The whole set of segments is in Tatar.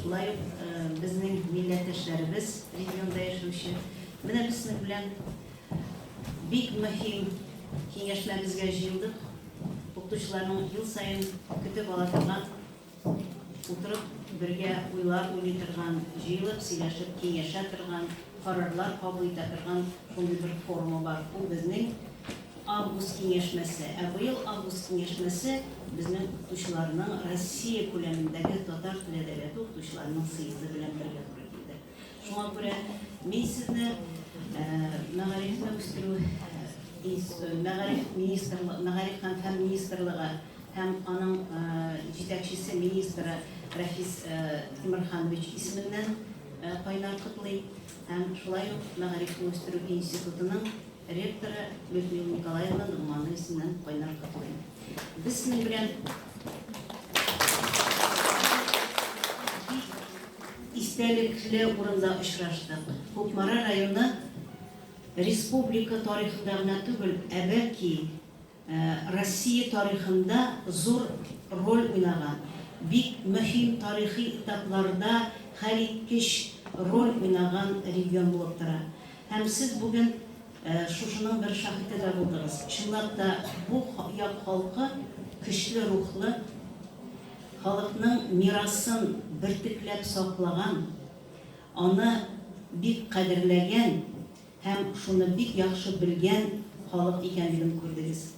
Шулай ук безнең милләттәшләребез регионда яшәүче. Менә без сезнең белән бик мөһим киңәшмәбезгә җыелдык. Укытучыларның ел саен көтеп ала торган, утырып бергә уйлар уйлый торган, җыелып сөйләшеп киңәшә торган, карарлар кабул итә торган шундый бер форумы бар. Ул безнең август киңәшмәсе. Ә быел август киңәшмәсе безнең укытучыларның Россия күләмендәге татар теле әдәбияты укытучыларының съезды белән бергә туры килде. Шуңа күрә мин сезне мәгарифне үстерү мәгариф министрлыгы, мәгариф һәм фән министрлыгы һәм аның җитәкчесе министры Рәфис Тимерханович исеменнән кайнар котлыйм һәм шулай ук мәгарифне үстерү институтының ректоры Людмила Николаевна Ногманова исеменнән кайнар котлыйм. Без сезнең белән бик истәлекле урында очраштык. Кукмара районы республика тарихында гына түгел, ә бәлки Россия тарихында зур роль уйнаган, бик мөһим тарихи этапларда хәлиткеч роль уйнаган регион булып тора. Һәм сез бүген шушының бер шаһиты да булдыгыз. Чынлап та, бу як халкы көчле рухлы, халыкның мирасын бөртекләп саклаган, аны бик кадерләгән һәм шуны бик яхшы белгән халык икәнлеген күрдегез.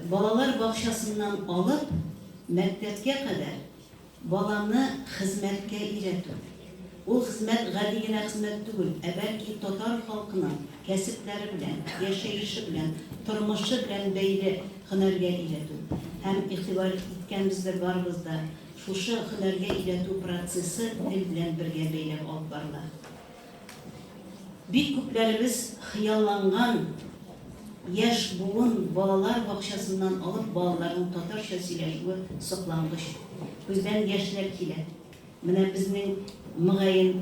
Балалар бакчасыннан алып мәктәпкә кадәр баланы хезмәткә өйрәтү. Ул хезмәт гади генә хезмәт түгел, ә бәлки татар халкының кәсепләре белән, яшәеше белән, тормышы белән бәйле һөнәргә өйрәтү. Һәм игътибар иткәнбездер барыбыз да, шушы һөнәргә өйрәтү процессы тел белән бергә бәйләп алып барыла. Бик күпләребез хыялланган яшь буын балалар бакчасыннан алып балаларның татарча сөйләшүе соклангыч. Күздән яшьләр килә. Менә безнең, мөгаен,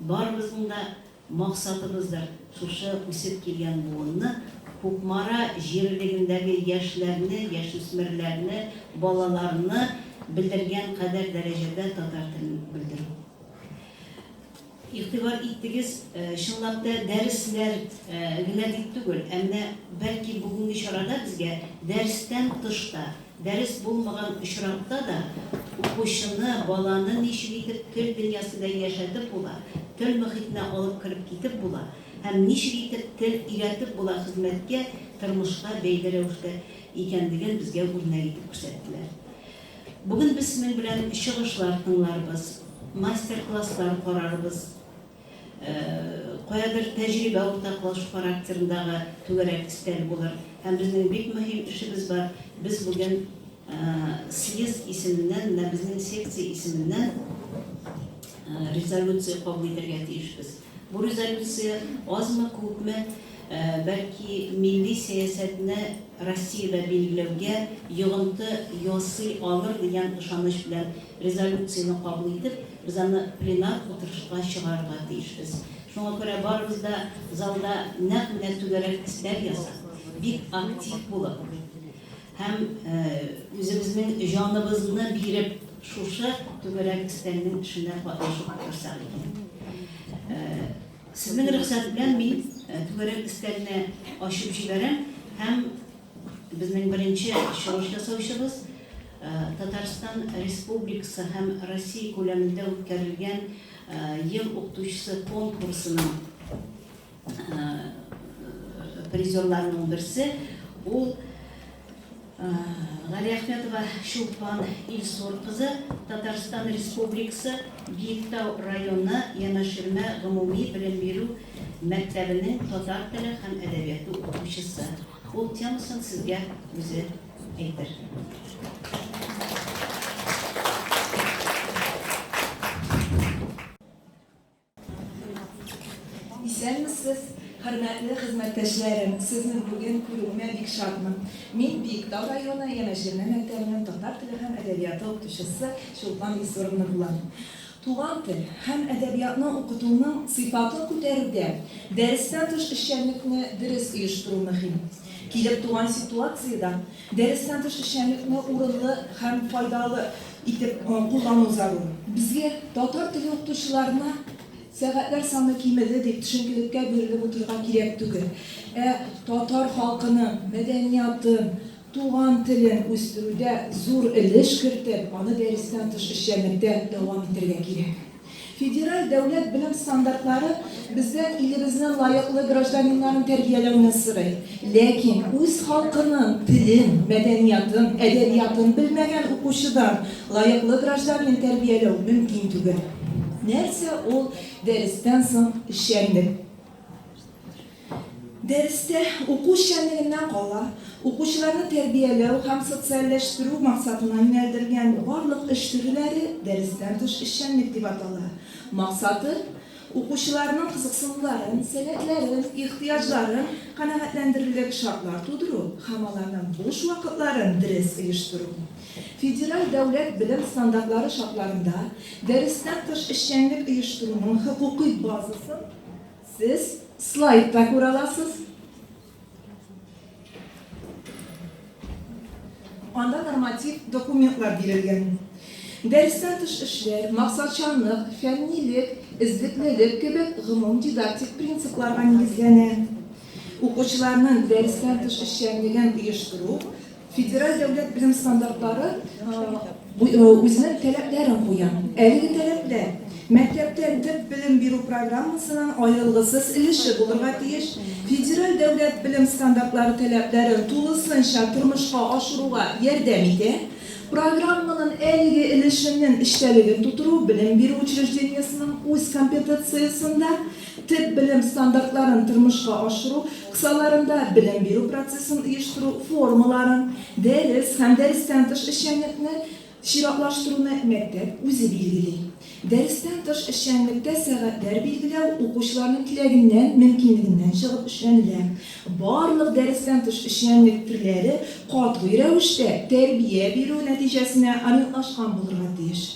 барыбызның да максатыбыздыр, шушы үсеп килгән буынны, Кукмара җирлегендәге яшьләрне, яшүсмерләрне, балаларны белдергән кадәр дәрәҗәдә татар телен белдерү. Игътибар иттегез, чынлап та дәресләр генә дип түгел, ә менә бәлки бүгенге чарада безгә дәрестән тыш та, дәрес булмаган очракта да укучыны, баланы ничек итеп тел дөньясында яшәтеп була, тел мохитенә алып кереп китеп була һәм ничек итеп тел өйрәтеп була хезмәткә, тормышка бәйле рәвештә икәнлеген безгә үрнәк итеп күрсәттеләр. Бүген без сезнең белән чыгышлар тыңларбыз, мастер-класслар карарбыз, каядыр тәҗрибә уртаклашу характерындагы түгәрәк өстәл булыр. Һәм безнең бик мөһим эшебез бар, без бүген съезд исеменнән, менә безнең секция исеменнән резолюция кабул итәргә тиешбез. Бу резолюция азмы-күпме, бәлки, милли сәясәтне Россиядә билгеләүгә йогынты ясый алыр дигән ышаныч белән резолюцияне кабул итеп, без аны пленар утырышка чыгарырга тиешбез. Шуңа күрә барыбыз да залда нәкъ менә түгәрәк өстәл ясап, бик актив булып һәм үзебезнең җаныбызны биреп шушы түгәрәк өстәлнең эшенә катнашып утырсак икән. Сезнең рөхсәт белән мин түгәрәк өстәлне ачып җибәрәм һәм безнең беренче чыгыш ясаучыбыз Татарстан Республикасы һәм Россия күләмендә үткәрелгән Ел укытучысы конкурсының призерларының берсе, ул Галиәхмәтова Чулпан Илсур кызы, Татарстан Республикасы Биектау районы Ямаширмә гомуми белем бирү мәктәбенең татар теле һәм әдәбияты укытучысы. Ул темасын сезгә үзе әйтер. Исәнмесез, хөрмәтле хезмәттәшләрем! Сезне бүген күрүемә бик шатмын. Мин Биектау районы Янәширмә мәктәбенең татар теле һәм әдәбияты укытучысы Чулпан Илсуровна булам. Туган тел һәм әдәбиятны укытуның сыйфатын күтәрүдә дәрестән тыш эшчәнлекне дөрес оештыру мөһим. Килеп туган ситуациядә дәрестән тыш эшчәнлекне урынлы һәм файдалы. итеп куллану зарур. Безгә, татар теле укытучыларына, сәгатьләр саны кимеде дип төшенкелеккә бирелеп утырырга кирәк түгел. Ә татар халкының мәдәниятын, туган телен үстерүдә зур өлеш кертеп, аны дәрестән тыш эшчәнлектә дәвам итәргә кирәк. Федераль дәүләт белем стандартлары бездән илебезнең лаеклы гражданиннарын тәрбияләүне сорый. Ләкин үз халкының телен, мәдәниятын, әдәбиятын белмәгән укучыдан лаеклы гражданин тәрбияләү мөмкин түгел. Нәрсә ул дәрестән соң эшчәнлек? Дәрестә уку эшчәнлегеннән кала, укучыларны тәрбияләү һәм социальләштерү максатына юнәлдерелгән барлык эш төрләре дәрестән тыш эшчәнлек дип атала. Максаты, укучыларның кызыксынуларын, сәләтләрен, ихтыяҗларын канәгатьләндерерлек шартлар тудыру һәм аларның буш вакытларын дөрес оештыру. Федераль дәүләт белем стандартлары шартларында дәрестән тыш эшчәнлек оештыруның хокукый базасын Сез слайдта күрә аласыз. Анда норматив документлар бирелгән. Дәрестән тыш эшләр, максатчанлык, фәннилек, эзлеклелек кебек гомум дидактик принципларга нигезләнә. Укучыларның дәрестән тыш эшчәнлеген оештыру Федераль дәүләт белем стандартлары үзенең таләпләрен куя. Әлеге таләпләр мәктәптә төп белем бирү программасының аерылгысыз өлеше булырга тиеш, федераль дәүләт белем стандартлары таләпләрен тулысынча тормышка ашыруга ярдәм итә, программаның әлеге өлешенең эчтәлеген тутыру белем бирү учреждениесенең үз компетенциясендә, Төп белем стандартларын тормышка ашыру кысаларында белем бирү процессын оештыру формаларын, дәрес һәм дәрестән тыш эшчәнлекне чиратлаштыруны мәктәп үзе билгели. Дәрестән тыш эшчәнлектә сәгатьләр билгеләү укучыларның теләгеннән, мөмкинлегеннән чыгып эшләнелә. Барлык дәрестән тыш эшчәнлек төрләре катгый рәвештә тәрбия бирү нәтиҗәсенә ориентлашкан булырга тиеш.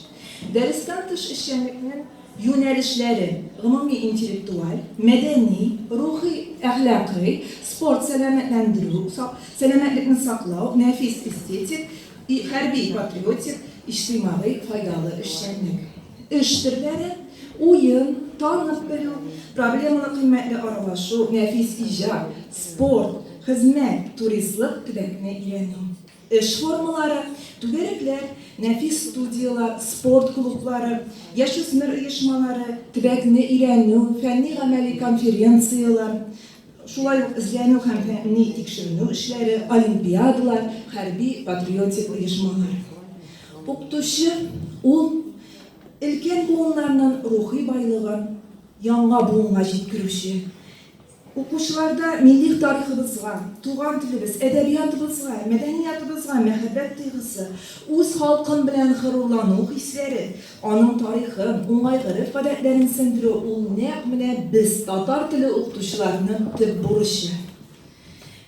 Дәрестән тыш эшчәнлекнең Юнәлешләре, гомуми интеллектуаль, мәдәни, рухи, әхлакый, спорт, сәламәтләндерү, сәламәтлекне саклау, нәфис-эстетик, хәрби-патриотик, иҗтимагый файдалы эшчәнлек. Эш төрләре, уен, танып белү, проблемалы кыйммәтле аралашу, нәфис иҗат, спорт, хезмәт, туристлык төбәкне өйрәнү. Эш формалары, түгәрәкләр, нәфис студияләр, спорт клублары, яшүсмер оешмалары, төбәкне өйрәнү, фәнни-гамәли конференцияләр, шулай ук эзләнү һәм фәнни-тикшеренү эшләре, олимпиадалар, хәрби-патриотик оешмалар. Укытучы ул өлкән буыннарның рухи байлыгын яңа буынга җиткерүче. Укучыларда милли тарихыбызга, туган телебез, әдәбиятыбызга, мәдәниятыбызга мәхәббәт тойгысы, үз халкым белән горурлану хисләре, аның тарихын, уңай гореф-гадәтләрен сеңдерү ул нәкъ менә без, татар теле укытучыларының төп бурычы.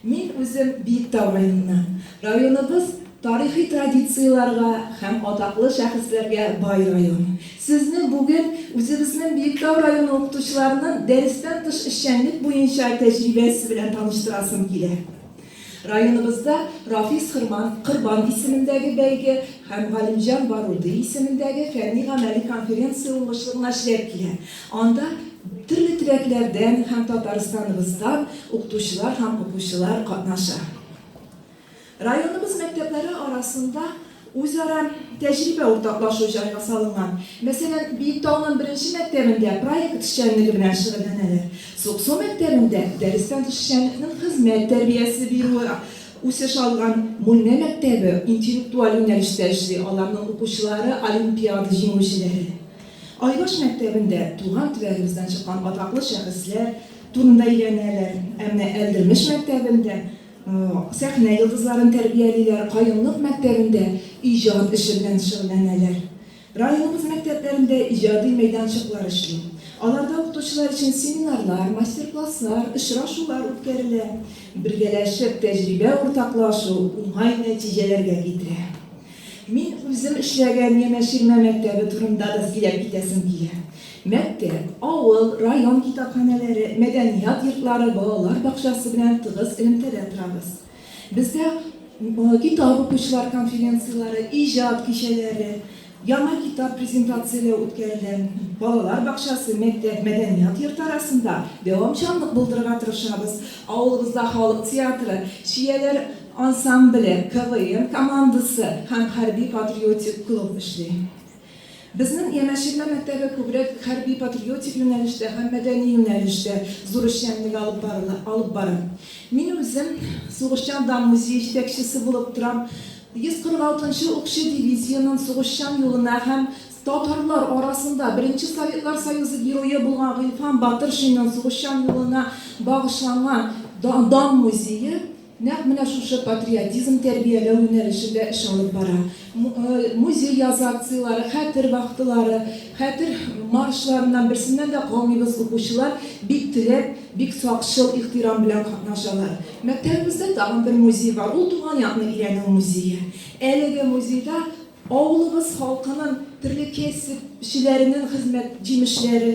Мин үзем Биектау районыннан. Районыбыз тарихи традицияләргә һәм атаклы шәхесләргә бай район. Сезне бүген үзебезнең Биектау районы укытучыларының дәрестән тыш эшчәнлек буенча тәҗрибәсе белән таныштырасым килә. Районыбызда Рафис Хырман Корбан исемендәге бәйге һәм Галимҗан Баруди исемендәге фәнни-гамәли конференция уңышлы гына эшләп килә. Анда төрле төбәкләрдән һәм Татарстаныбыздан укытучылар һәм укучылар катнаша. Районыбыз мәктәпләре арасында үзара тәҗрибә уртаклашу җайга салынган. Мәсәлән, Биектауның беренче мәктәбендә проект эшчәнлеге белән шөгыльләнәләр. Суксу мәктәбендә дәрестән тыш эшчәнлекнең хезмәт тәрбиясе бирүе үсеш алган. Мүлнә мәктәбе интеллектуаль юнәлештә эшли, аларның укучылары олимпиада җиңүчеләре. Айбаш мәктәбендә туган төбәгебездән чыккан атаклы шәхесләр турында өйрәнәләр. Ә менә Әлдермеш мәктәбендә сәхнә йолдызларын тәрбиялиләр, Каенлык мәктәбендә иҗат эше белән шөгыльләнәләр. Районыбыз мәктәпләрендә иҗади мәйданчыклар эшли. Аларда укытучылар өчен семинарлар, мастер-класслар, очрашулар үткәрелә. Бергәләшеп тәҗрибә уртаклашу уңай нәтиҗәләргә китерә. Мин үзем эшләгән Янәширмә мәктәбе турында да сөйләп китәсем килә. Мәктәп, авыл, район китапханәләре, мәдәният йортлары, балалар бакчасы белән тыгыз элемтәдә торабыз. Бездә китап укучылар конференцияләре, иҗат кичәләре. Яңа китап презентацияләү үткәрелә. Балалар бакчасы, мәктәп, мәдәният йорты арасында дәвамчанлык булдырырга тырышабыз. Авылыбызда халык театры, Чияләр ансамбле, КВН командасы һәм хәрби-патриотик клуб эшли. Безнең Ямәширмә мәктәбе күбрәк хәрби-патриотик юнәлештә һәм мәдәни юнәлештә зур эшчәнлек алып барыла, алып бара. Мин үзем Сугышчан дан музее җитәкчесе булып торам. 146 нчы укчы дивизиянең сугышчан юлына һәм татарлар арасында беренче Советлар Союзы Герое булган Гыйльфан Батыршинның сугышчан юлына багышланган дан музее Нәкъ менә шушы патриотизм тәрбияләү юнәлешендә эш алып бара. Музей язы акцияләре, хәтер вахталары, хәтер маршларыннан берсеннән дә калмыйбыз, укучылар бик теләп, бик сакчыл ихтирам белән катнашалар. Мәктәбебездә тагын бер музей бар, ул туган якны өйрәнү музее. Әлеге музейда Авылыбыз халкының төрле кәсепчеләренең хезмәт җимешләре,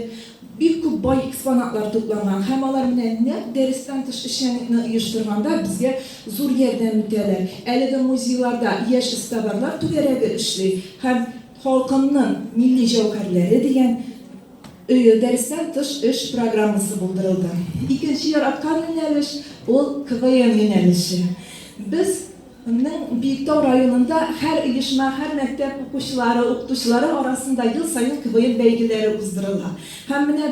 бик күп бай экспонатлар тупланган һәм алар менә нәкъ дәрестән тыш эшчәнлекне оештырганда безгә зур ярдәм итәләр. Әлеге музейларда яшь эзтабарлар түгәрәге эшли һәм Халкымның милли җәүһәрләре дигән дәрестән тыш эш программасы булдырылды. Икенче яраткан юнәлеш, ул КВН юнәлеше. Без Ның Биектау районында һәр оешма, һәр мәктәп укучылары, укытучылары арасында ел саен КВН бәйгеләре уздырыла. Һәм менә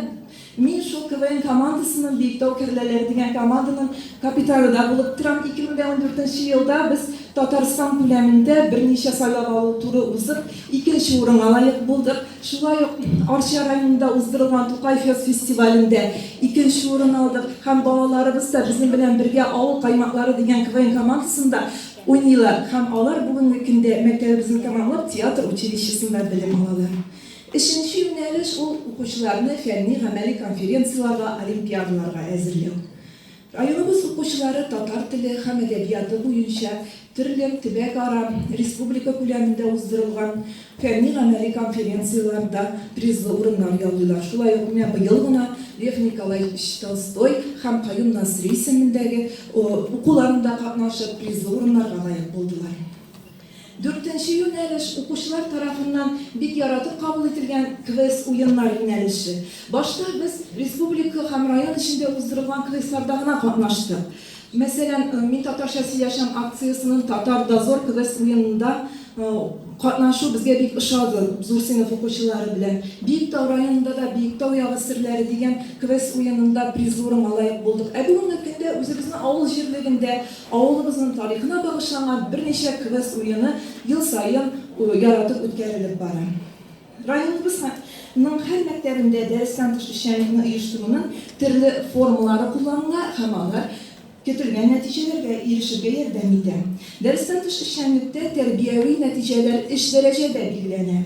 мин шул КВН командасының, Биектау кәрләләре дигән команданың капитаны да булып торам. 2014 нче елда без Татарстан күләмендә берничә сайлап алу туры узып, икенче урынга лаек булдык. Шулай ук Арча районында уздырылган Тукай фест фестивалендә икенче урын алдык һәм балаларыбыз да безнең белән бергә Авыл каймаклары дигән КВН командасында уйныйлар һәм алар бүгенге көндә мәктәбебезне тәмамлап театр училищесында белем алалар. Өченче юнәлеш ул укучыларны фәнни-гамәли конференцияләргә, олимпиадаларга әзерләү. Районыбыз укучылары татар теле һәм әдәбияты буенча төрле төбәкара, республика күләмендә уздырылган фәнни-гамәли конференцияләрдә призлы урыннар яулыйлар. Шулай ук менә быел гына Лев Николаевич Толстой һәм Каюм Насыйри исемендәге укуларында катнашып, призлы урыннарга лаек булдылар. Дүртенче юнәлеш, укучылар тарафыннан бик яратып кабул ителгән квест-уеннар юнәлеше. Башта без республика һәм район эчендә уздырылган квестларда гына катнаштык. Мәсәлән, Мин татарча сөйләшәм акциясенең Татар дозор квест-уенында катнашу безгә бик ошады, зур сыйныф укучылары белән. Биектау районында да Биектау ягы серләре дигән квест-уенында призлы урынга лаек булдык. Ә бүгенге көндә үзебезнең авыл җирлегендә Авылыбызның тарихына багышланган берничә квест уены ел саен яратып үткәрелеп бара. Районыбызның һәр мәктәбендә дәрестән тыш эшчәнлекне оештыруның төрле формалары кулланыла һәм алар көтелгән нәтиҗәләргә ирешергә ярдәм итә. Дәрестән тыш эшчәнлектә тәрбияви нәтиҗәләр өч дәрәҗәдә билгеләнә.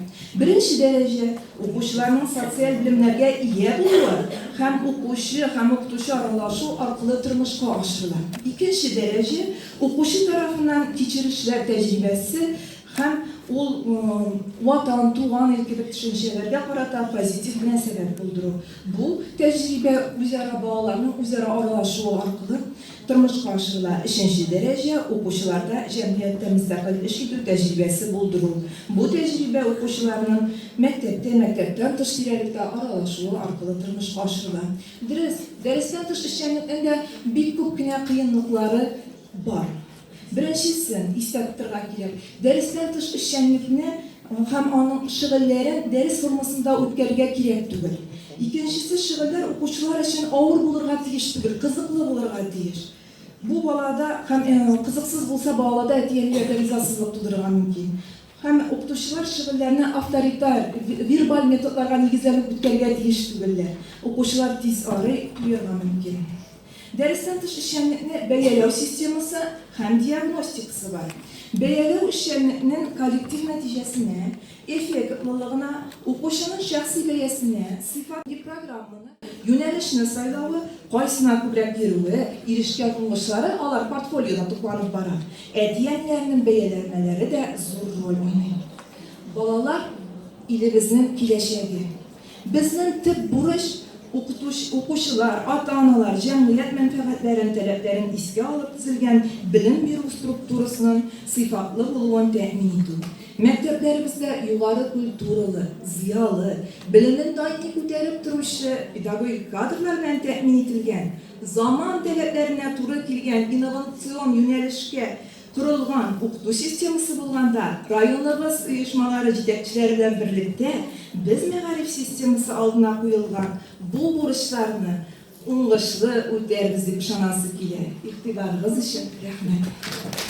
Беренче дәрәҗә, укучыларның социаль белемнәргә ия булуы һәм укучы һәм укытучы аралашу аркылы тормышка ашырыла. Икенче дәрәҗә, укучы тарафыннан кичерешләр тәҗрибәсе һәм ул Ватан, туган ил кебек төшенчәләргә карата позитив мөнәсәбәт булдыру. Бу тәҗрибә үзара балаларның үзара аралашуы аркылы тормышка ашырыла. Өченче дәрәҗә, укучыларда җәмгыятьтә мөстәкыйль эш итү тәҗрибәсе булдыру. Бу тәҗрибә укучыларның мәктәптә, мәктәптән тыш тирәлектә аралашуы аркылы тормышка ашырыла. Дөрес, дәрестән тыш эшчәнлекнең дә бик күп кенә кыенлыклары бар. Беренчесен истә тотырга кирәк, дәрестән тыш эшчәнлекне һәм аның шөгыльләрен дәрес формасында үткәрергә кирәк түгел. Икенчесе, шөгыльләр укучылар өчен авыр булырга тиеш түгел, кызыклы булырга тиеш. Бу балада һәм кызыксыз булса, балаларда әти-әниләрдә ризасызлык тудырырга мөмкин. Һәм укытучылар шөгыльләрне авторитар, вербаль методларга нигезләнеп үткәрергә тиеш түгелләр. Укучылар тиз арый, туерга мөмкин. Дәрестән тыш эшчәнлекне бәяләү системасы һәм диагностикасы бар. Бәяләү эшчәнлекнең коллектив нәтиҗәсенә, эффектлылыгына, укучының шәхси бәясенә, сыйфат программаны, юнәлешне сайлавы, кайсына күбрәк йөрүе, ирешкән уңышлары алар портфолиода тупланып бара. Әти-әниләрнең бәяләмәләре дә зур роль уйный. Балалар, илебезнең киләчәге. Безнең төп бурыч, укытучы, укучылар, ата-аналар, җәмгыять мәнфәгатьләрен, таләпләрен искә алып төзелгән белем бирү структурасының сыйфатлы булуын тәэмин итү. Мәктәпләребездә югары культуралы, зыялы, белемен даими күтәреп торучы педагогик кадрлар белән тәэмин ителгән, заман таләпләренә туры килгән инновацион юнәлешкә корылган укыту системасы булганда, районыбыз оешмалары җитәкчеләре белән берлектә без мәгариф системасы алдына куелган бу бурычларны уңышлы үтәрбез дип ышанасы килә. Игътибарыгыз өчен рәхмәт.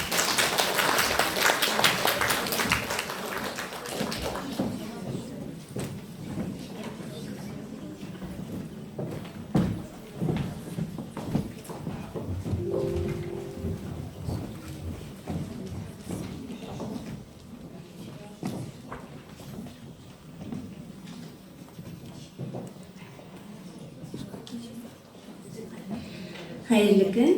Хәерле көн.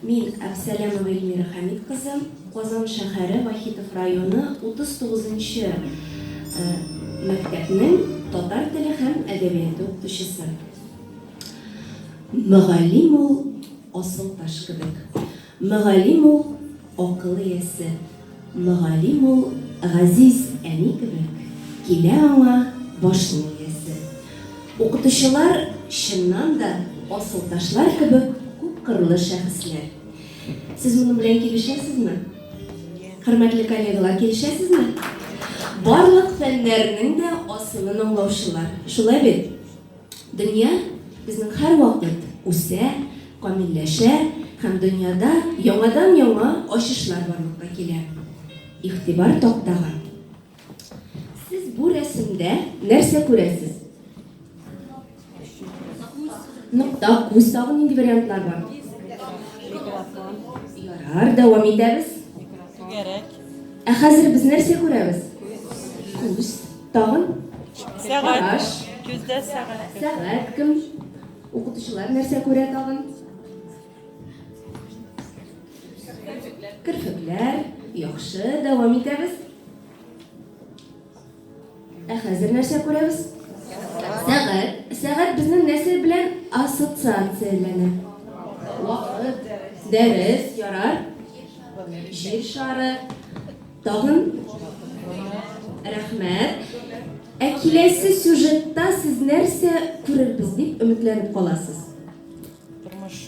Мин Әбсәләмова Эльмира Хәмит кызы, Казан шәһәре Вахитов районы 39 нчы э, мәктәпнең татар теле һәм әдәбияты укытучысы. Мөгаллим ул асыл таш кебек. Мөгаллим ул акыл иясе. Мөгаллим ул газиз әни кебек, Килә аңа башны иясе. Укытучылар, чыннан да, асылташлар кебек күпкырлы шәхесләр. Сез моның белән килешәсезме? Хөрмәтле коллегалар, килешәсезме? Барлык фәннәрнең дә асылын аңлаучылар. Шулай бит? Дөнья безнең һәрвакыт үсә, камилләшә һәм дөньяда яңадан-яңа ачышлар барлыкка килә. Игътибар тактага. Сез бу рәсемдә нәрсә күрәсез? Нокта, күз, тагын нинди вариантлар бар? Ярар, дәвам итәбез. Түгәрәк. Ә хәзер без нәрсә күрәбез? Күз. Тагын? Сәгать. Караш. Күздә сәгать. Сәгать кем? Укытучылар нәрсә күрә тагын? Керфекләр. Яхшы, дәвам итәбез. Ә хәзер нәрсә күрәбез? Сәгать. Сәгать безнең нәрсә белән ассоциацияләнә? Вакыт, дәрес, ярар. Җир шары. Тагын? Рәхмәт. Ә киләсе сюжетта сез нәрсә күрербез дип өметләнеп каласыз? Тормыш.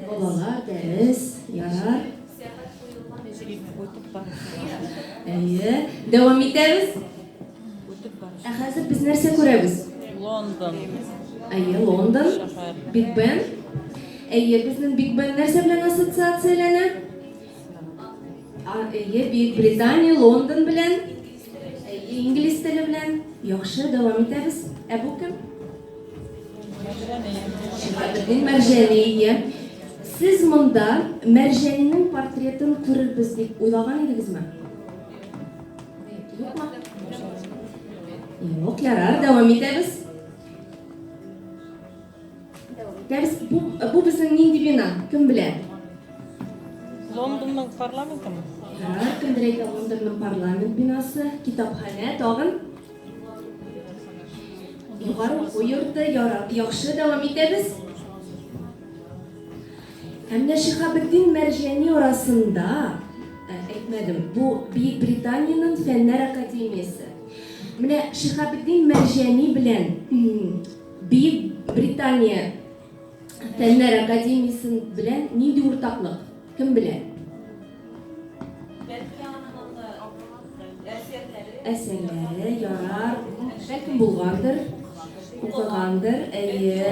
Балалар, дәрес, ярар. Әйе. Дәвам итәбез. Ә хәзер без нәрсә күрәбез? Лондон. Әйе, Лондон. Шәһәр. Биг Бен. Әйе, безнең Биг Бен нәрсә белән ассоциацияләнә? Әйе, Бөек Британия, Лондон белән. Әйе, инглиз теле белән. Яхшы, дәвам итәбез. Ә бу кем? Шиһабетдин Мәрҗани, әйе. Сез монда Мәрҗанинең портретын күрербез дип уйлаган идегезме? Юкмы? Юк, ярар, дәвам итәбез. Дәрес, бу, бу безнең нинди бина? Кем белә? Лондонның парламентымы? Ярар, кемдер әйтә Лондонның парламент бинасы, китапханә, тагын? Югары уку йорты, ярар, яхшы, дәвам итәбез. Ә менә Шиһабетдин Мәрҗани арасында, ә, әйтмәдем, бу Бөек Британиянең Фәннәр академиясе. Менә Шиһабетдин Мәрҗани белән Бөек Британия Фәннәр академиясен белән нинди уртаклык? Кем белә? Бәлки аның анда әсәрләре. Әсәрләре, ярар. Бәлкем булгандыр, укыгандыр, әйе.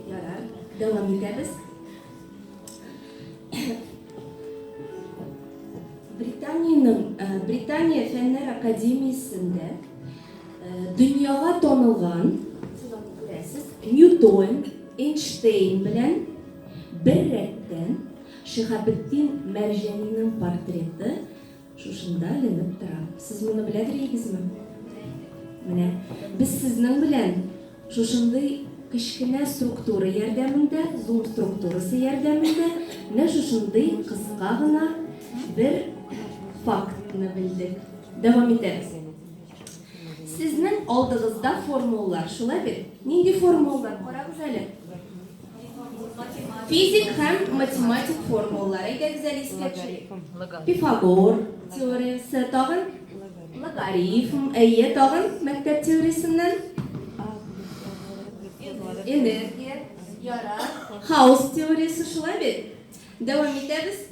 Ярар, дәвам итәбез. Британиянең Британия Фәннәр академиясендә дөньяга танылган, сез аны күрәсез, Ньютон, Эйнштейн белән бер рәттән Шиһабетдин Мәрҗанинең портреты шушында эленеп тора. Сез моны беләдер идегезме? Менә без сезнең белән Шушындый кечкенә структура ярдәмендә, зум структурасы ярдәмендә менә шушындый кыска гына бер фактны белдек. Дәвам итәбез. Сезнең алдыгызда формулалар, шулай бит? Нинди формулалар? Карагыз әле. Физик һәм математик формулалар. Әйдәгез әле искә төшерик. Пифагор теориясе тагын. Логарифм, әйе, тагын мәктәп теориясеннән. Энергия, ярар. Хаос теориясе шулай бит? Дәвам итәбез.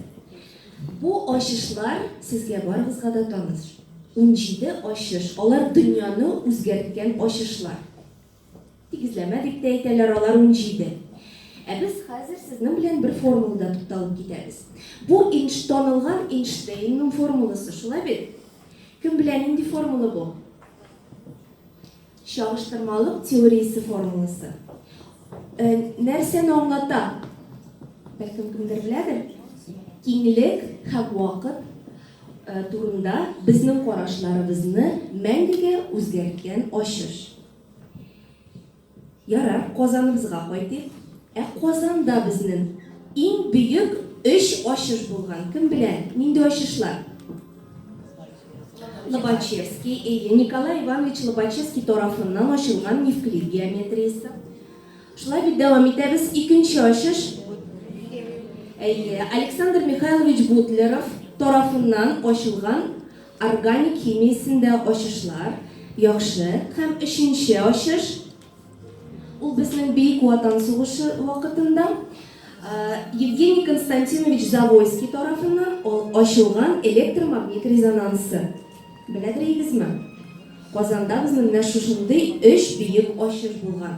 Бу ачышлар сезгә барыгызга да таныш. 17 ачыш, алар дөньяны үзгәрткән ачышлар. Тигезләмә дип тә әйтәләр, алар 17. Ә без хәзер сезнең белән бер формулада тукталып китәбез. Бу Эйнш танылган Эйнштейнның формуласы, шулай бит? Кем белә, нинди формула бу? Чагыштырмалык теориясе формуласы. Э, нәрсәне аңлата? Бәлкем кемдер беләдер? Киңлек һәм вакыт э, турында безнең карашларыбызны мәңгегә үзгәрткән ачыш. Ярар, Казаныбызга кайтыйк. Ә Казанда безнең иң бөек өч ачыш булган. Кем белә, нинди ачышлар? Лобачевский, әйе, Николай Иванович Лобачевский тарафыннан ачылган Евклид геометриясе. Шулай бит, дәвам итәбез. Икенче ачыш. Әйе, Александр Михайлович Бутлеров тарафыннан ачылган Органик химиясендә ачышлар, яхшы, һәм өченче ачыш, ул безнең Бөек Ватан сугышы вакытында Евгений Константинович Завойский тарафыннан ачылган электромагнит резонансы. Беләдер идегезме? Казанда безнең менә шушындый өч бөек ачыш булган.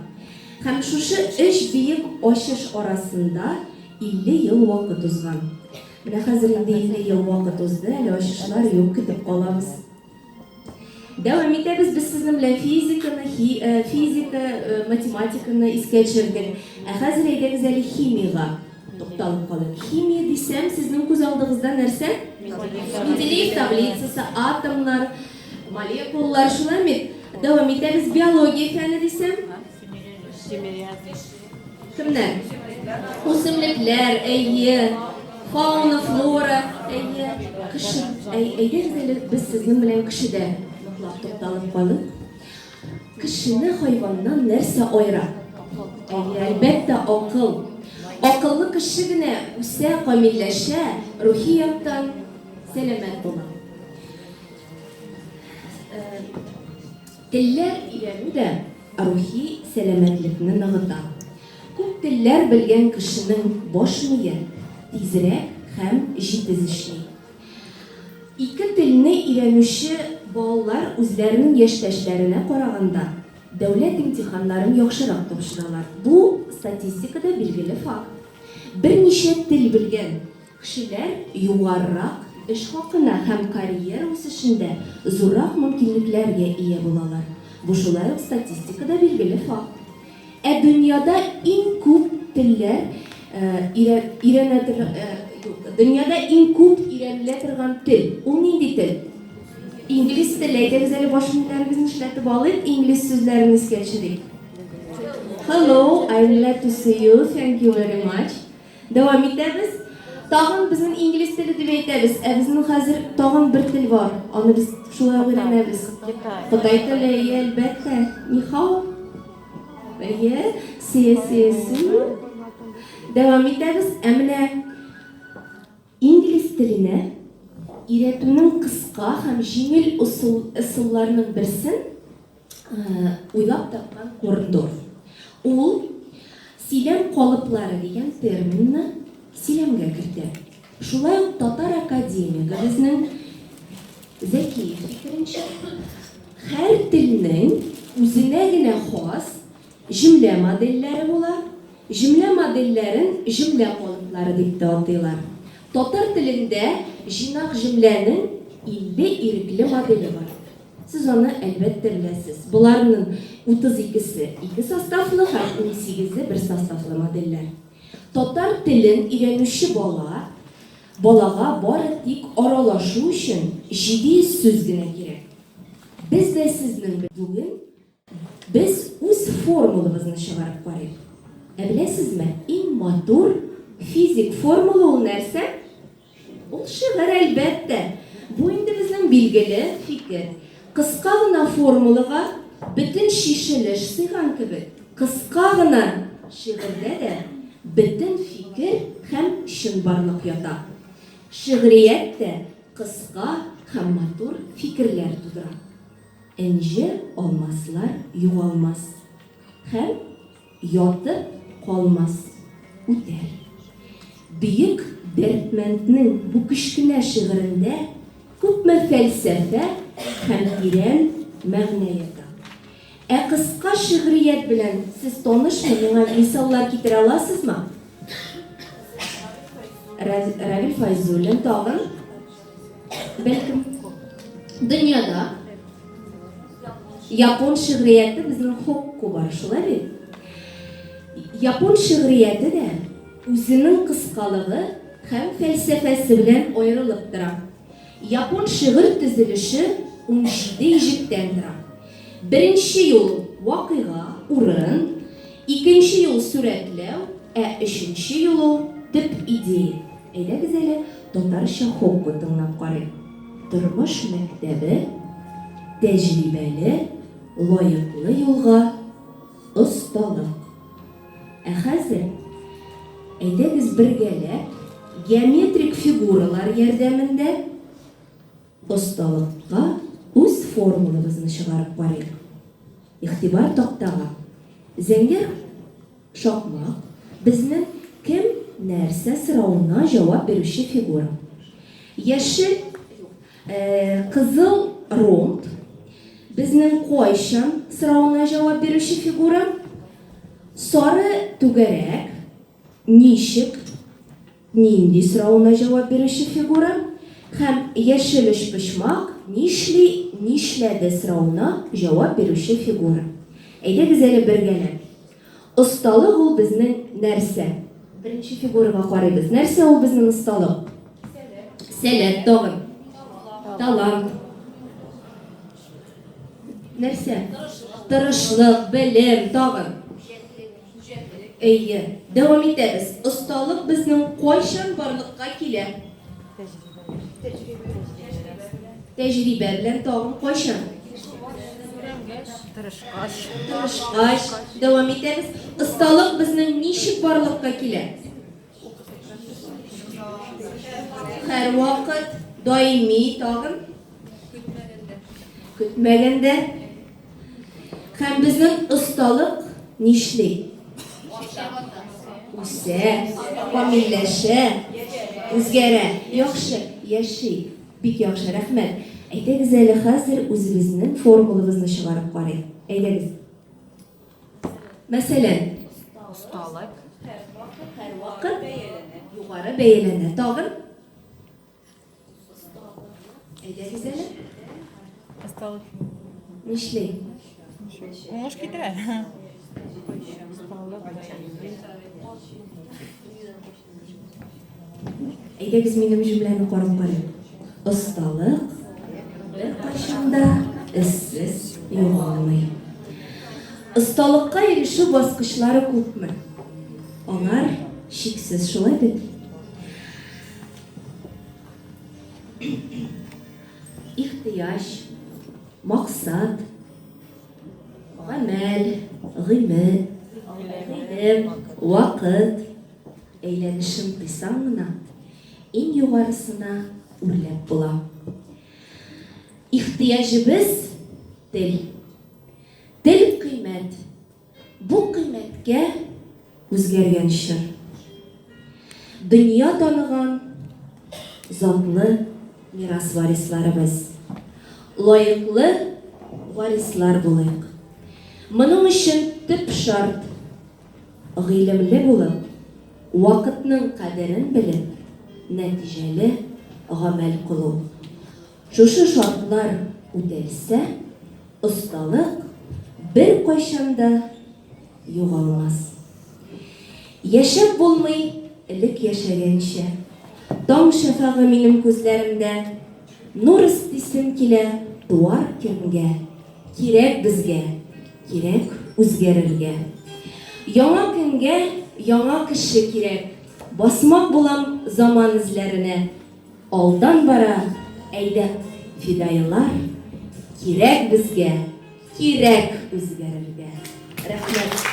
Һәм шушы өч бөек ачыш арасында 50 ел вакыт узган. Менә хәзер инде 50 ел вакыт узды, әле ачышлар юк, көтеп калабыз. Дәвам итәбез, без сезнең белән физиканы, хи, э, физика, э, математиканы искә төшердек. Ә хәзер әйдәгез әле химиягә тукталып калыйк. Химия дисәм, сезнең күз алдыгызда нәрсә? Менделеев таблицасы, атомнар, молекулалар, шулай бит? Дәвам итәбез, биология фәне дисәм? Кемнәр? Үсемлекләр, әйе. Фауна, флора, әйе. Кеше, әйдәгез әле без сезнең белән кешедә ныклап тукталып калыйк. Кешене хайваннан нәрсә аера? Әйе, әлбәттә, акыл. Акыллы кеше генә үсә, камилләшә, рухи яктан сәламәт була. Телләр өйрәнү дә рухи сәламәтлекне ныгыта. Күп телләр белгән кешенең баш мие тизрәк һәм җитез эшли. Ике телне өйрәнүче балалар үзләренең яшьтәшләренә караганда дәүләт имтиханнарын яхшырак тапшыралар. Бу, статистикада билгеле факт. Берничә тел белгән Кешеләр югарырак эш хакына һәм карьера үсешендә зуррак мөмкинлекләргә ия булалар. Бу шулай ук статистикада билгеле факт. Ә дөньяда иң күп телләр өйрәнә юк, дөньяда иң күп өйрәнелә торган тел, ул нинди тел? Инглиз теле. Әйдәгез әле баш миләребезне эшләтеп алыйк, инглиз сүзләрен искә төшерик. Hello, I'm glad to see you. Thank you very much. Дәвам итәбез. Тагын безнең инглиз теле дип әйтәбез. Ә безнең хәзер тагын бер тел бар. Аны без шулай ук өйрәнәбез. Кытай теле, әйе, әлбәттә. Нихау. Әйе, сие, сие, су. Дәвам итәбез. Ә менә инглиз теленә өйрәтүнең кыска һәм җиңел ысулларының берсен уйлап тапкан Корндорф. Ул сөйләм калыплары дигән терминны сөйләмгә кертә. Шулай ук татар академигы безнең Зәкиев фикеренчә, һәр телнең үзенә генә хас җөмлә модельләре була. Җөмлә модельләрен җөмлә калыплары дип тә атыйлар. Татар телендә җыйнак җөмләнең 50 ирекле моделе бар. Сез аны, әлбәттә, беләсез. Боларның 32 се ике составлы һәм унсигезе бер составлы модельләр. Татар телен өйрәнүче бала балага бары тик аралашу өчен 700 сүз генә кирәк. Без дә сезнең белән бүген без үз формулабызны чыгарып карыйк. Ә беләсезме, иң матур физик формула ул нәрсә? Ул шигырь, әлбәттә. Бу инде безнең билгеле фикер. Кыска гына формулага бөтен чишелеш сыйган кебек, кыска гына шигырьдә дә бөтен фикер һәм чынбарлык ята. Шигърият тә кыска һәм матур фикерләр тудыра. Энҗе алмаслар югалмас һәм ятып калмас, үтәр. Бөек Дәрдмәнднең бу кечкенә шигырендә күпме фәлсәфә һәм тирән мәгънә ята. Ә кыска шигърият белән сез танышмы, миңа мисаллар китерә аласызмы? Равил Фәйзуллин тагын, бәлкем, дөньяда япон шигърияте безнең хокку бар, шулай бит? Япон шигърияте дә үзенең кыскалыгы һәм фәлсәфәсе белән аерылып тора. Япон шигырь төзелеше 17 иҗектән тора. Беренче юл, вакыйга, урын, икенче юл, сурәтләү, ә өченче юл ул, төп идея. Әйдәгез әле татарча хокку тыңлап карыйк. Тормыш мәктәбе, тәҗрибәле, лаеклы юлга осталык. Ә хәзер әйдәгез бергәләп геометрик фигуралар ярдәмендә осталыкка үз формулабызны чыгарып карыйк. Игътибар тактага. Зәңгәр шакмак безнең кем, нәрсә соравына җавап бирүче фигура. Яшел, кызыл ромб безнең кайчан соравына җавап бирүче фигура. Сары түгәрәк, ничек, нинди соравына җавап бирүче фигура һәм яшел өчпочмак, нишли, нишләде соравына җавап бирүче фигура. Әйдәгез әле бергәләп. Осталык ул безнең нәрсә? Беренче фигурага карыйбыз. Нәрсә ул безнең осталык? Сәләт. Сәләт тагын. Талант. Нәрсә? Тырышлык, белем, тагын. Әйе. Дәвам итәбез. Осталык безнең кайчан барлыкка килә? Тәҗрибә белән тагын кайчан? Тырышкач. Тырышкач. Дәвам итәбез. Осталык безнең ничек барлыкка килә? Һәрвакыт, даими, тагын? Көтмәгәндә. Көтмәгәндә. Һәм безнең осталык нишли? Үсә, камилләшә, үзгәрә. Яхшы, яши. Бик яхшы, рәхмәт. Әйдәгез әле хәзер үзебезнең формулабызны чыгарып карыйк. Әйдәгез. Мәсәлән, Осталык. Һәрвакыт югары бәяләнә. Тагын? Әйдәгез әле. Осталык. Нишли? Уңыш китерә. Әйдәгез минем җөмләне карап карыйк. Осталык беркайчан да эзсез югалмый. Осталыкка ирешү баскычлары күпме? Алар чиксез, шулай бит? Ихтыяҗ, максат, гамәл, гыйме, гыйлем, вакыт әйләнешен кыйсаң гына, иң югарысына үрләп була. Ихтыяҗыбыз, тел. Тел кыйммәт. Бу кыйммәткә үзгәргән чор. Дөнья таныган затлы мирас варисларыбыз. Лаеклы варислар булыйк. Моның өчен төп шарт, гыйлемле булып, вакытның кадерен белеп, нәтиҗәле гамәл кылу. Шушы шартлар үтәлсә, осталык беркайчан да югалмас. Яшәп булмый элек яшәгәнчә. Таң шәфәгы минем күзләремдә, Нур өстисем килә туар көнгә. Кирәк безгә, кирәк үзгәрергә. Яңа көнгә яңа кеше кирәк. Басмак булам заман эзләренә. Алдан бара, әйдә, фидаилар, Кирәк безгә, кирәк үзгәрергә. Рәхмәт.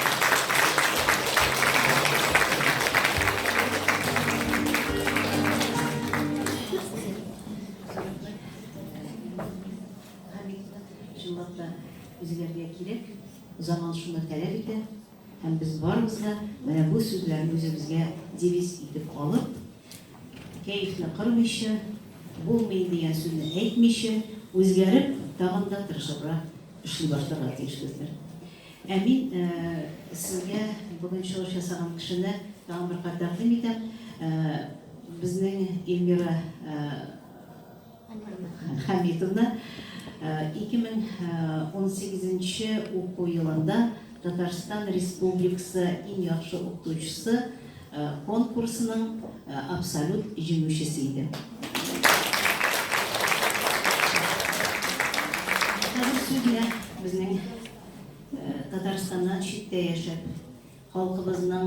Чынлап та үзгәрергә кирәк, заман шуны таләп итә һәм без барыбыз да менә бу сүзләрне үзебезгә девиз итеп алып, кәефне кырмыйча, булмый дигән сүзне әйтмичә, үзгәреп, тагын да тырышыбрак эшли башларга тиешбездер. Ә мин сезгә бүген чыгыш ясаган кешене тагын бер кат тәкъдим итәм. Безнең Эльмира Хәмитовна 2018 нче уку елында Татарстан Республикасы иң яхшы укытучысы конкурсының абсолют җиңүчесе иде. Хәзер сүз менә безнең Татарстаннан читтә яшәп, халкыбызның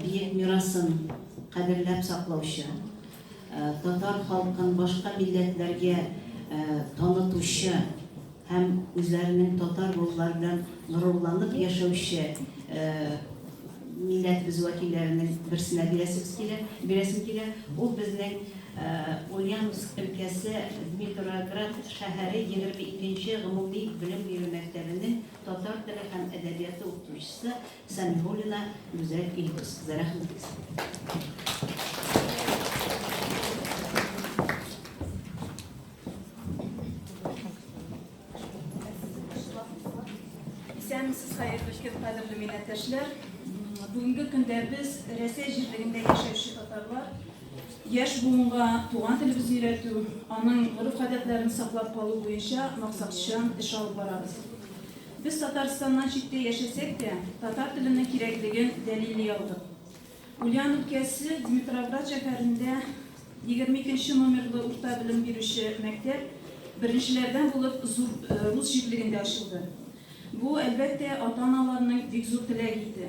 биек мирасын кадерләп саклаучы, татар халкын башка милләтләргә танытучы һәм үзләренең татар булулары белән горурланып яшәүче милләтебез вәкилләренең берсенә бирәсебез килә, бирәсем килә. Ул безнең Ульяновск өлкәсе Дмитроград шәһәре 22 нче гомуми белем бирү мәктәбенең татар теле һәм әдәбияты укытучысы Сәмигуллина Гүзәл Илдус кызы. Рәхим итегез. Исәнмесез, хәерле көн, кадерле милләттәшләр. Бүгенге көндә без Рәсәй җирлегендә яшәүче татарлар яшь буынга туган телебезне өйрәтү, аның гореф-гадәтләрен саклап калу буенча максатчан эш алып барабыз. Без Татарстаннан читтә яшәсәк тә, татар теленең кирәклеген дәлилли алдык. Ульян өлкәсе Димитровград шәһәрендә 22 нче номерлы урта белем бирүче мәктәп беренчеләрдән булып зур рус җирлегендә ачылды. Бу, әлбәттә, ата-аналарның бик зур теләге иде.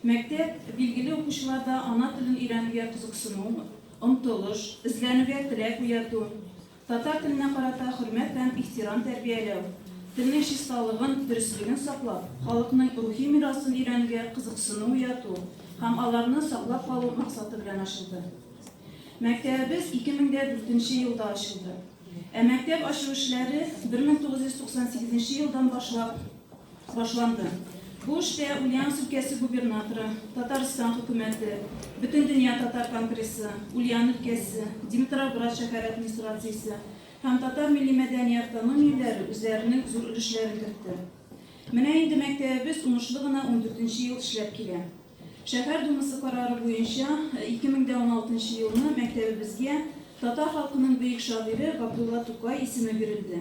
Мәктәп, билгеле, укучыларда ана телен өйрәнүгә кызыксыну, омтылыш, эзләнүгә теләк уяту, Татар теленә карата хөрмәт һәм ихтирам тәрбияләү, телнең чисталыгын, дөреслеген саклап, халыкның рухи мирасын өйрәнүгә кызыксыну уяту һәм аларны саклап калу максаты белән ачылды. Мәктәбебез 2004 нче елда ачылды. Ә мәктәп ачу эшләре 1998 нче елдан башлап башланды. Бу эштә Ульяновск өлкәсе губернаторы, Татарстан хөкүмәте, Бөтендөнья татар конгрессы, Ульян өлкәсе, Димитровград шәһәре администрациясе һәм татар милли-мәдәни автономияләре үзләренең зур өлешләрен кертте. Менә инде мәктәбебез уңышлы гына ундүртенче ел эшләп килә. Шәһәр думасы карары буенча, 2016 нчы елны мәктәбебезгә татар халкының бөек шагыйре Габдулла Тукай исеме бирелде.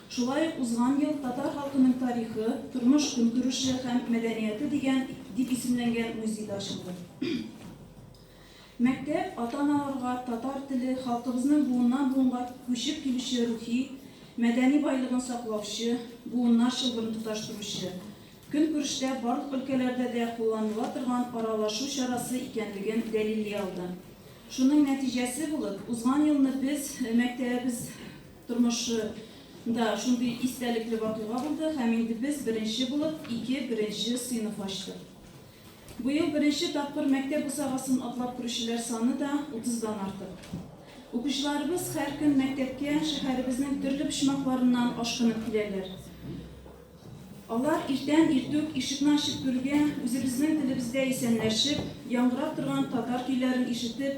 Шулай ук узган ел Татар халкының тарихы, тормыш-көнкүреше һәм мәдәнияте дигән дип исемләнгән музей да ачылды. Мәктәп ата-аналарга татар теле, халкыбызның буыннан-буынга күчеп килүче рухи, мәдәни байлыгын саклаучы, буыннар чылбырын тоташтыручы, көнкүрештә барлык өлкәләрдә дә кулланыла торган аралашу чарасы икәнлеген дәлилли алды. Шуның нәтиҗәсе булып, узган елны без мәктәбебез Тормышы нда шундый истәлекле вакыйга булды һәм инде без беренче булып ике беренче сыйныф ачтык. Быел беренче тапкыр мәктәп бусагасын атлап керүчеләр саны да утыздан артык. Укучыларыбыз һәр көн мәктәпкә шәһәребезнең төрле почмакларыннан ашкынып киләләр. Алар иртән иртүк ишекне ачып керүгә үзебезнең телебездә исәнләшеп, яңгырап торган татар көйләрен ишетеп,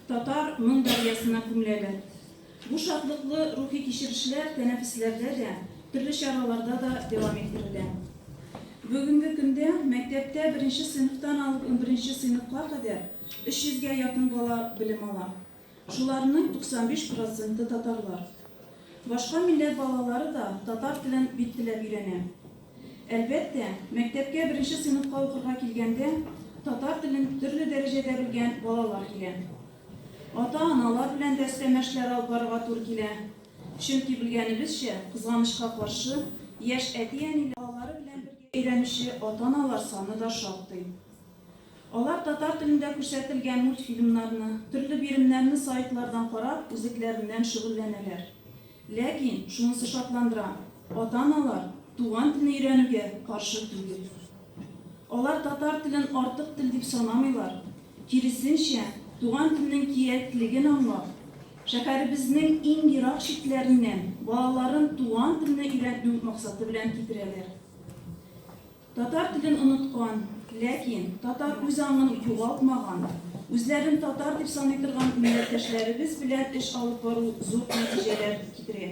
татар моң дәрьясына күмеләләр. Бу шатлыклы рухи кичерешләр тәнәфесләрдә дә, төрле чараларда да дәвам иттерелә. Бүгенге көндә мәктәптә беренче сыйныфтан алып унберенче сыйныфка кадәр 300 гә якын бала белем ала. Шуларның 95 проценты татарлар. Башка милләт балалары да татар телен бик теләп өйрәнә. Әлбәттә, мәктәпкә беренче сыйныфка укырга килгәндә татар телен төрле дәрәҗәдә белгән балалар килә. Ата-аналар белән дә өстәмә эшләр алып барырга туры килә. Чөнки, белгәнебезчә, кызганычка каршы, яшь әти-әниләр балалары белән бергә өйрәнүче ата-аналар саны да шактый. Алар татар телендә күрсәтелгән мультфильмнарны, төрле биремнәрне сайтлардан карап, үзлекләреннән шөгыльләнәләр. Ләкин, шунысы шатландыра, ата-аналар туган телне өйрәнүгә каршы түгел. Алар татар телен артык тел дип санамыйлар, киресенчә, туган телнең киәклеген аңлап, Шәһәребезнең иң ерак читләреннән балаларын туган телне өйрәтү максаты белән китерәләр. Татар телен оныткан, ләкин татар үзаңын югалтмаган, үзләрен татар дип саный торган милләттәшләребез белән эш алып бару зур нәтиҗәләр китерә.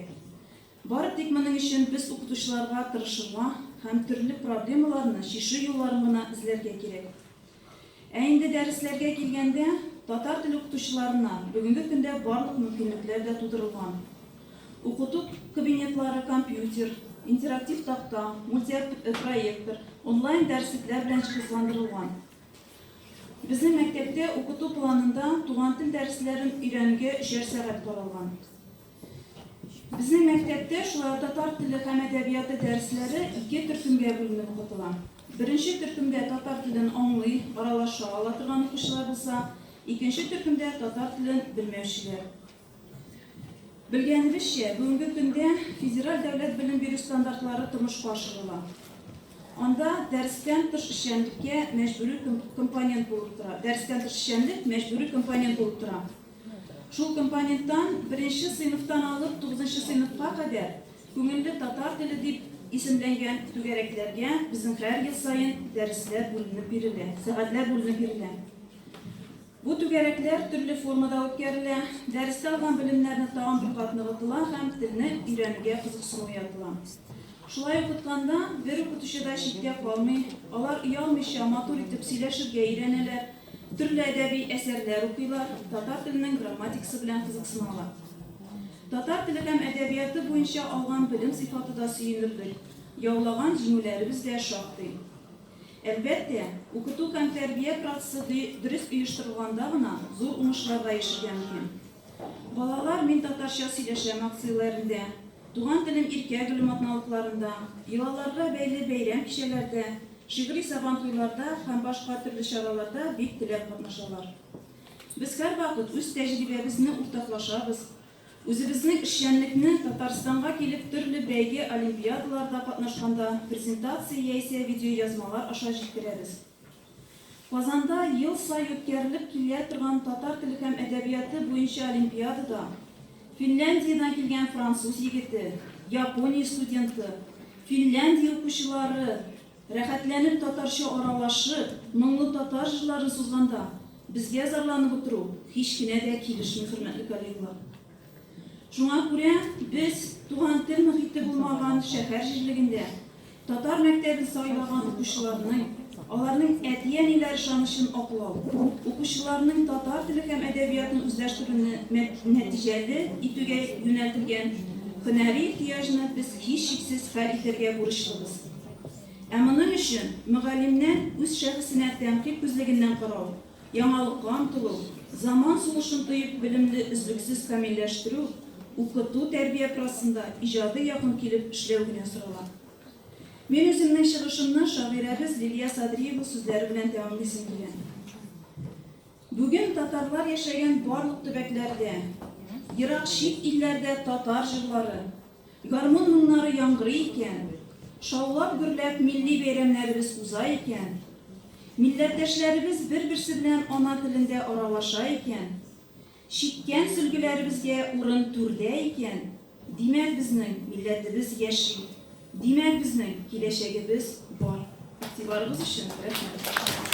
Бары тик моның өчен без укытучыларга тырышырга һәм төрле проблемаларны чишү юлларын гына эзләргә кирәк. Ә инде дәресләргә килгәндә, татар теле укытучыларына бүгенге көндә барлык мөмкинлекләр дә тудырылган. Укыту кабинетлары компьютер, интерактив такта, мультипроектор, онлайн дәреслекләр белән җиһазландырылган. Безнең мәктәптә укыту планында туган тел дәресләрен өйрәнүгә өчәр сәгать каралган. Безнең мәктәптә шулай ук татар теле һәм әдәбияты дәресләре ике төркемгә бүленеп укытыла. Беренче төркемдә татар телен аңлый, аралаша ала торган укучылар булса, икенче төркемдә татар телен белмәүчеләр. Белгәнебезчә, бүгенге көндә федераль дәүләт белем бирү стандартлары тормышка ашырыла. Анда дәрестән тыш эшчәнлеккә мәҗбүри компонент булып тора. Дәрестән тыш эшчәнлек мәҗбүри компонент булып тора. Шул компоненттан беренче сыйныфтан алып тугызынчы сыйныфка кадәр Күңелле татар теле дип исемләнгән түгәрәкләргә безнең һәр ел саен дәресләр бүленеп бирелә, сәгатьләр бүленеп бирелә. Бу түгәрәкләр төрле формада үткәрелә, дәрестә алган белемнәрне тагын бер кат ныгытыла һәм телне өйрәнүгә кызыксыну уятыла. Шулай укытканда бер укытучы да читтә калмый, алар оялмыйча матур итеп сөйләшергә өйрәнәләр, Төрле әдәби әсәрләр укыйлар, татар теленең грамматикасы белән кызыксыналар. Татар теле һәм әдәбияты буенча алган белем сыйфаты да сөенерлек, яулаган җиңүләребез дә шактый. Әлбәттә, укыту һәм тәрбия процессы дөрес оештырылганда гына зур уңышларга ирешергә мөмкин. Балалар Мин татарча сөйләшәм акцияләрендә, Туган телем иркә гөлем атналыкларында, йолаларга бәйле бәйрәм-кичәләрдә, шигъри сабантуйларда һәм башка төрле чараларда бик теләп катнашалар. Без һәрвакыт үз тәҗрибәбезне уртаклашабыз, үзебезнең эшчәнлекне Татарстанга килеп төрле бәйге-олимпиадаларда катнашканда презентация яисә видеоязмалар аша җиткерәбез. Казанда ел сай үткәрелеп килә торган татар теле һәм әдәбияты буенча олимпиадада Финляндиядән килгән француз егете, Япония студенты, Финляндия укучылары рәхәтләнеп татарча аралашып, моңлы татар җырларын сузганда, безгә зарланып утыру һич кенә дә килешми, хөрмәтле коллегалар. Шуңа күрә без туган тел мохите булмаган шәһәр җирлегендә татар мәктәбен сайлаган укучыларның, аларның әти-әниләр ышанычын аклау, укучыларның татар теле һәм әдәбиятын үзләштерүне нәтиҗәле итүгә юнәлтелгән һөнәри ихтыяҗны без һичшиксез хәл итәргә бурычлыбыз. Ә моның өчен мөгаллимнән үз шәхесенә тәнкыйть күзлегеннән карау, Яңалыкка омтылу, заман сулышын тоеп белемне өзлексез камилләштерү, укыту-тәрбия процессында иҗади якын килеп эшләү генә сорала. Мин үземнең чыгышымны шагыйрәбез Лилия Садриева сүзләре белән тәмамлыйсым килә. Бүген татарлар яшәгән барлык төбәкләрдә, ерак чит илләрдә татар җырлары, Гармун моңнары яңгырый икән, шаулап-гөрләп милли бәйрәмнәребез уза икән, милләттәшләребез бер-берсе белән ана телендә аралаша икән, чиккән сөлгеләребезгә урын түрдә икән, димәк, безнең милләтебез яши, димәк, безнең киләчәгебез бар. Игътибарыгыз өчен рәхмәт.